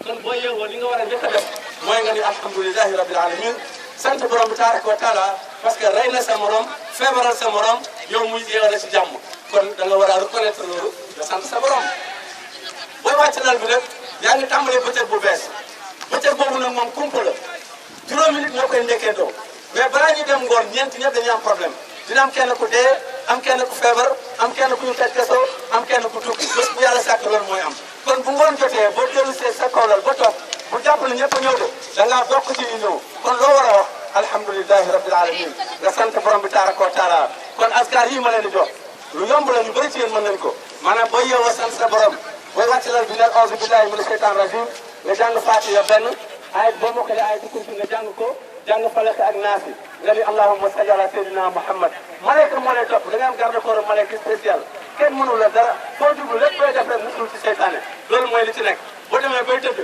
kon boo yeewoo li nga war a njëkk a def mooy nga ni alhamdulilahi rabbil alamin sant borom bi tabaraka wa taala parce que rey na sa morom feebaral sa morom yow muy yeew na ci jàmm kon da nga war a reconnaître loolu nga sant sa borom booy wàcc lal bi nag yaa ngi tàmbalee bëccëg bu bees bëccëg boobu nag moom kumpa la juróomi nit ñoo koy ndekkee doo mais balaa ñuy dem ngoon ñeent ñëpp dañuy am problème dina am kenn ku dee am kenn ku feebar am kenn ku ñu tëj kaso am kenn ku tukki bés bu yàlla sàkk loolu mooy am kon bu ngoon jotee boo dellu see sa kawlal ba toog bu jàpp ne ñëpp a ñëw de da ngaa bokk ci ñu ñëw kon loo war a wax alhamdulilahi rabbil alamin nga sant borom bi tabaraka wa taala kon askar yi ma leen di jox lu yomb la ñu bëri ci yéen mën nañ ko maanaam booy yeewoo sant sa borom booy wàcc lal bi nag auzu billahi mina shaytan rajim nga jàng Faatiha benn ayat boo mokkale ayatul kursi nga jàng ko jàng Falaq ak Naas nga ni allahumma salli ala sayyidina Muhammad malayka moo lay topp da nga am garde corps malayka spécial kenn mënul la dara foo jublu lépp looy def rek musul ci seytaane loolu mooy li ci nekk boo demee bay tëdd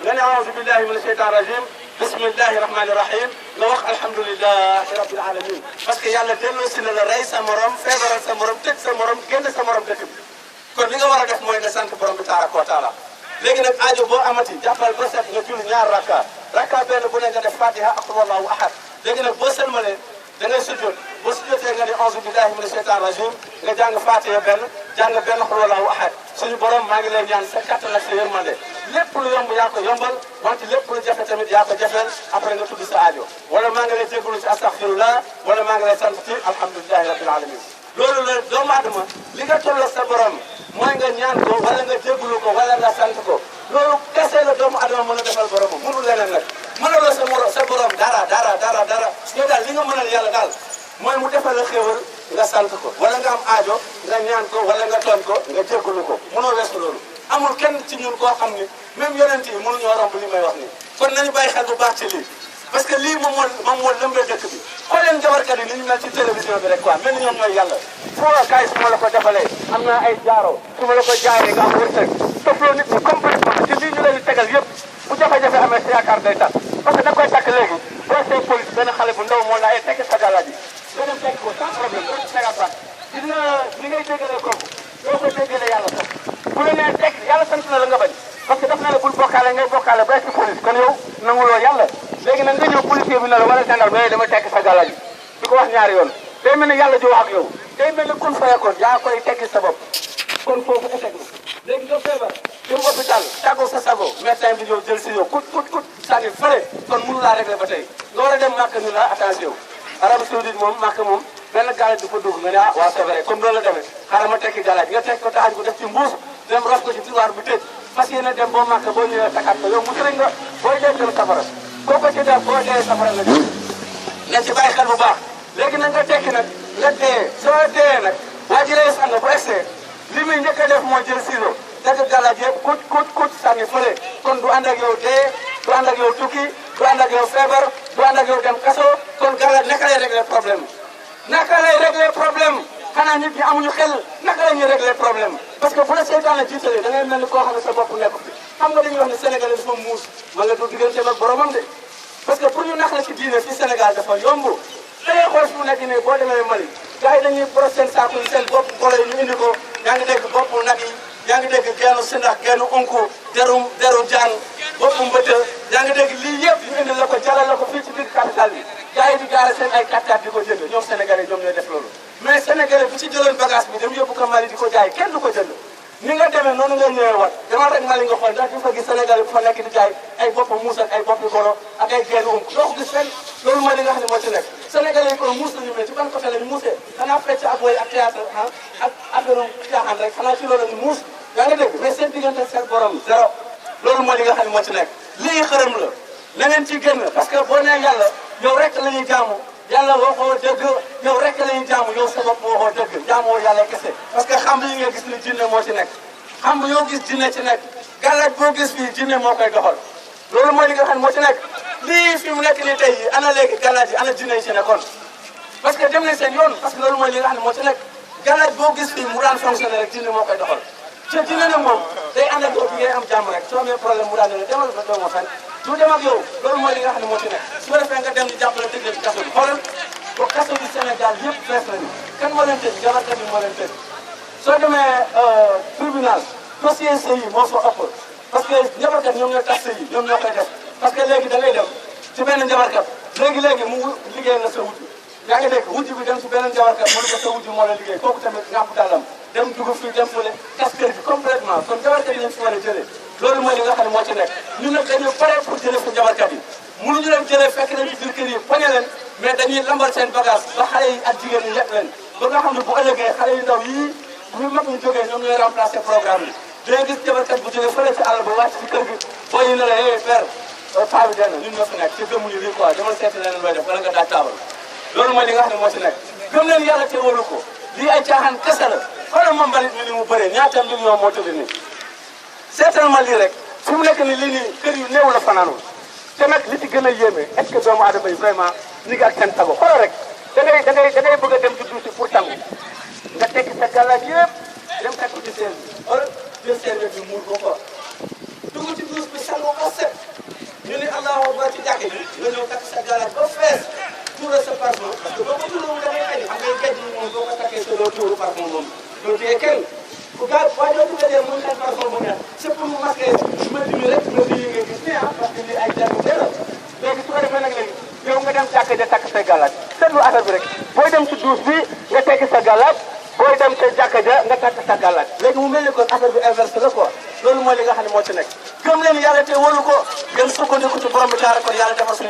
nga ne a'uuzu billahi mina shaytan rajim bismillahi rahmani rahim nga wax alhamdulilahi rabbil alamin parce que yàlla delloo si na la rey sa morom feebaral sa morom tëj sa morom génn sa morom dëkk bi kon li nga war a def mooy nga sant borom bi tabaraka wa taala léegi nag aajo boo amati jàppal ba set nga julli ñaar rakka benn bu ne nga def fatiha ak qul wallahu ahad léegi nag boo sëlmalee da ngay sujjoot boo sujjootee nga ne auzu billahi mina shaytan rajim nga jàng fatiha benn qul wallahu ahad suñu borom maa ngi lay ñaan sa kattan ak sa yërmande lépp lu yomb yaa ko yombal wante lépp lu jafe tamit yaa ko jafeel après nga tudd sa aajo wala maa ngi lay jégalu ci astaghfirullah wala maa ngi lay sant ci alhamdulillahi rabbil alamin loolu la doomu adama li nga tolloo sa borom mooy nga ñaan ko wala nga jégalu ko wala nga sant ko loolu kese la doomu adama mën a defal boromam mënul leneen nag mënaloo sa borom dara yow daal li nga mënal yàlla daal mooy mu defal la xéewal nga sant ko wala nga am aajo nga ñaan ko wala nga toon ko nga jégalu ko mënoo weesu loolu amul kenn ci ñun koo xam ni même yonent yi mënuñoo romb li may wax nii kon nañu bàyyi xel bu baax ci lii parce que lii moom moo lëmbee dëkk bi xool leen jabarkat yi ni ñu mel ci télévision bi rek quoi mel ni ñoom ñooy yàlla foo kaay su ma la ko defalee am naa ay jaaro su ma la ko jaayee nga am wërsëg tofloo nit ñi complètement ci lii ñu leen di tegal yëpp bu jafe-jafe amee sa yaakaar day tax parce que da koy takk léegi boo see police benn xale bu ndaw moo la ay tekk sa gàllaaj yi nga dem tekk ko sans problème doo ci tegaat baat gis nga li ngay déggalee kooku doo ko déggalee yàlla sax bu la nee tekk yàlla sant na la nga bañ parce que daf na la bul bokkaale ngay bokkaale ba ci police kon yow nanguloo yàlla léegi nag nga ñëw policier bi na la wala gendarme mais dama tekk sa gàllaaj yi di ko wax ñaari yoon day mel ni yàlla di wax ak yow day mel ni kun fayakoon yaa koy tekki sa bopp kon foofu échec la léegi nga feebar dem hôpital tàggoo sa sago médecin bi ñëw jël si yow kut sànni fële kon mënu laa régler ba tey nga war a dem màkk ñu la attention Arabie Saoudite moom màkk moom benn galaaj du fa dugg nga ne ah waaw c'est vrai comme loolu la demee xaaral ma tekki galaaj nga tekk ko taxañ ko def ci mbuus dem rof ko ci tiroir bi tëj parce que yéen dem boo màkk boo ñëwee takkaat ko yow mu sëriñ nga booy dee jël safara koo ko ci def boo dee safara la jël nga ci bàyyi xel bu baax léegi nag nga tekki nag nga dee soo dee nag waa ji lay sànn bu excès li muy njëkk a def mooy jël ciseau dagg galaaj yëpp kut sànni fële kon du ànd ak yow dee du ànd ak yow tukki du ànd ak yow feebar du ànd ak yow dem kaso kon galaaj naka lay régler problème naka lay régler problème xanaa nit ñi amuñu xel naka la ñuy régler problème parce que bu la seytaane jiitalee da ngay mel ni koo xam ne sa bopp nekk fi xam nga dañuy wax ne Sénégalais dafa muus man la du digganteem ak boromam de parce que pour ñu nax la ci diine fii Sénégal dafa yomb da ngay xool fi mu nekk nii boo demee Mali gars yi dañuy boros seen saako yi seen bopp golo yi ñu indi ko yaa ngi dégg boppu nag yi yaa ngi dégg gennu sindax gennu unku deru jaan boppu mbëtë yaa ngi dégg lii yëpp ñu indi la ko jalal la ko fii ci biir capital bi gars yi di gaare seen ay 4x4 di ko jënd ñoom Sénégalais ñoom ñooy def loolu mais Sénégalais bu ci jëloon bagage bi dem yóbbu ko Mali di ko jaay kenn du ko jënd ni nga demee noonu nga ñëwee wat demal rek Mali nga xool ndax di fa gis Sénégalais bu fa nekk di jaay ay boppu muus ak ay boppi golo ak ay gennu unku doo ko gis fenn loolu mooy li nga xam ne moo ci nekk Sénégalais yi kon muus lañu mais ci ban côté lañu muusee xanaa fecc ak woy ak théâtre ak affaire caaxaan rek xanaa ci loolu lañu muus yaa ngi dégg mais seen diggante seen borom zéro loolu mooy li nga xam ne moo ci nekk lii xërëm la na ngeen ci génn parce que boo nee yàlla yow rek la ñuy jaamu yàlla waxoo dëgg yow rek la ñuy jaamu yow sa bopp waxoo dëgg jaamoo yàlla kese parce que xam yi nga gis ni jinne moo ci nekk xam yoo gis jinne ci nekk gàllaaj boo gis fii jinne moo koy doxal loolu mooy li nga xam ne moo ci nekk lii fi mu nekk nii tey yi ana léegi gàllaaj yi ana jinne yi ci nekkoon parce que dem nañ seen yoon parce que loolu mooy li nga xam ne moo ci nekk gàllaaj boo gis fii mu daan fonctionné rek jinne moo koy doxal te jinne nag moom day ànd ak yow bi ngay am jàmm rek soo amee problème mu daan ne demal ba doo ma fenn du dem ak yow loolu mooy li nga xam ne moo ci nekk su ko defee nga dem di jàppale tëj leen ci kaso bi xoolal ba kaso bi Sénégal yëpp fees nañu kan moo leen tëj jabarkat bi moo leen tëj soo demee tribunal dossier yi moo fa ëpp parce que njabarkat ñoom ñoo tas yi ñoom ñoo koy def parce que léegi da ngay dem ci benn njabarkat léegi mu liggéey na sa wujj yaa ngi dégg wujj bi dem ci beneen njabarkat mënu ko sa wujj moo la liggéey kooku tamit ngàmp dàllam dem dugub fii dem fële tas kër gi complètement kon njabarkat yi lañ fi war a jëlee loolu mooy li nga xam ne moo ci nekk ñun nag dañu pare pour jëlee fu njabarkat yi mënuñu leen jëlee fekk nañ ci biir kër yi poñe leen mais dañuy lambar seen bagage ba xale yi ak jigéen ñi yëpp leen ba nga xam ne bu ëllëgee xale yu ndaw yii bu mag ñu jógee ñoom ñooy remplacer programme bi dangay gis jabarkat bu jógee fële ci àll ba wàcc ci kër gi boo ñu ne la père paa bi dana ñun ñoo fi nekk ci gëmuñu lii quoi demal seeti leneen looy def wala nga daaj taabal loolu mooy li nga xam ne moo ci nekk gëm leen yàlla te waru ko lii ay caaxaan kese la xoolal ma mbalit mi ni mu bëree ñaata million moo tëdd nii seetal ma lii rek fi mu nekk ni lii nii kër yu néew la fanaanul te nag li ci gën a yéeme est-ce que doomu aadama yi vraiment ñi ngi ak seen sago xoolal rek da ngay bëgg a dem ci duusi pour sangu nga tekki sa gàllaaj yëpp dem takku ci seen bi wala jël seen bi muur ko quoi dugg ci duus bi sangu ba set ñu ni allahu akbar ci jàkk ji nga ñëw takk sa gàllaaj ba fees tuura sa parfum parce que boo ko tuuroo da ngay aji xam ngay gejj moom boo ko takkee sa doo tuuru parfum moom doo téye kenn ku gaaw waaye doo tuddee muy xel parfum bu neex c'est pour mu masquer ma dimi rek ma di ngay gis ne parce que lii ay jàkk la léegi su ko defee nag léegi yow nga dem jàkk ja takk say gàllaaj seetlu affaire bi rek booy dem ci duus bi nga tekki sa gàllaaj booy dem ca jàkka ja nga takk sa gàllaaj léegi mu mel ni kon affaire bi inverse la quoi loolu mooy li nga xam ne moo ci nekk gëm leen yàlla te wóolu ko ngeen sukkandiku ci borom bi taala kon yàlla defal suñu